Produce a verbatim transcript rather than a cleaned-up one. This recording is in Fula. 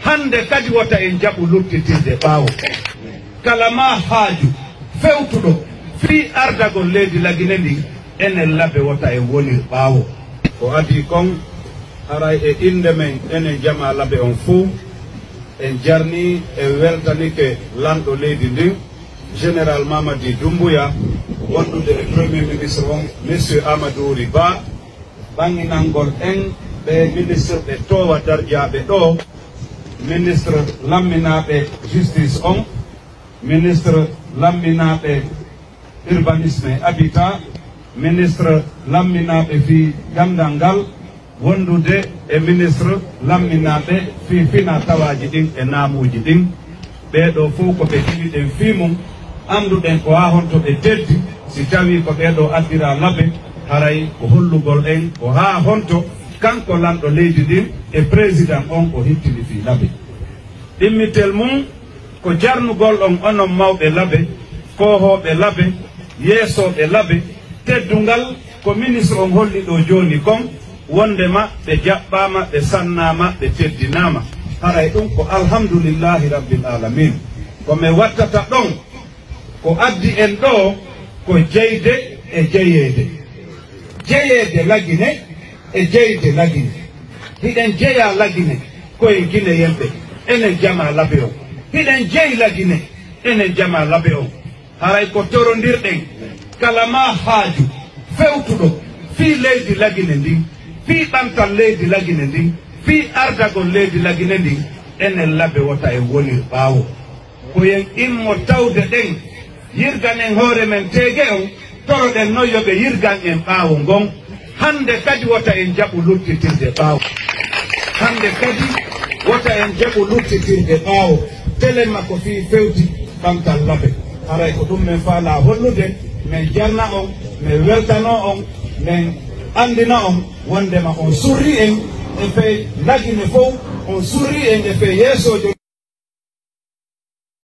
Hannde kadi wota en jaɓu luttitirde ɓaawo. Kala maa haaju fewtuɗo fii ardagol leydi Lagine ndin, enen Labe wota en wonir ɓaawo. Ko adii kon, haray e innde men enen jamaa Labe on fow, en jarnii, en weltanike lanɗo leydi ndin, Général Mamadi Doumbouya, wondude e Premier Ministre on, Monsieur Amadou Wuri Ba, ɓanginangol en ɓee ministre ɓe toowa darjaaɓe ɗoo, ministre lamminaaɓe justice on, ministre lamminaaɓe urbanisme et habitat, ministre lamminaaɓe fii ganndal ngal, wondude e ministre lamminaaɓe fii fina tawaaji ɗin e naamuuji ɗin. Ɓee ɗoo fow ko ɓe kewiɗen fii mun, annduɗen ko haa honto ɓe teddi. Si tawii ko ɓee ɗoo addiraa Labe, haray ko hollugol en ko haa honto kanko lanɗo leydi ndin e président on o hittini fii Labe. Ɗimmitel mun ko jarnugol on onon mawɓe Labe, koohooɓe Labe, yeesooɓe Labe, teddungal ko ministre on holli ɗoo jooni kon, wonndema ɓe jaɓɓaama, ɓe sannaama, ɓe teddinaama. Haray ɗun ko alhamdulillahi rabbil alamin. Ko mi wattata ɗon, ko addi en ɗoo ko jeyde e jeyeede. Jeyeede Lagine e jeyde Lagine. Hiɗen jeyaa Lagine ko en Gineyenɓe, enen jamaa Labe on. Hiɗen jeyi Lagine, enen jamaa Labe on. Haray ko torondirɗen kala maa haaju fewtuɗo fii leydi Lagine ndin, fii ɓantal leydi Lagine ndin, fii ardagol leydi Lagine ndin, enen Labe wota en wonir ɓaawo. Ko en immo tawde ɗen, yirganen hoore men teege on, toroɗen non yo ɓe yirgan en ɓaawo ngon. Hannde kadi wota en jaɓu luttitirde ɓaawo. Hannde kadi wota en jaɓu luttitirde ɓaawo. Telemma ko fii fewti ɓantal Labe. Haray ko ɗun men faalaa hollude, men jarna on, men weltanoo on, men anndina on wonndema on surri en e fee Lagine fow, on surri en e fee yeesoojo.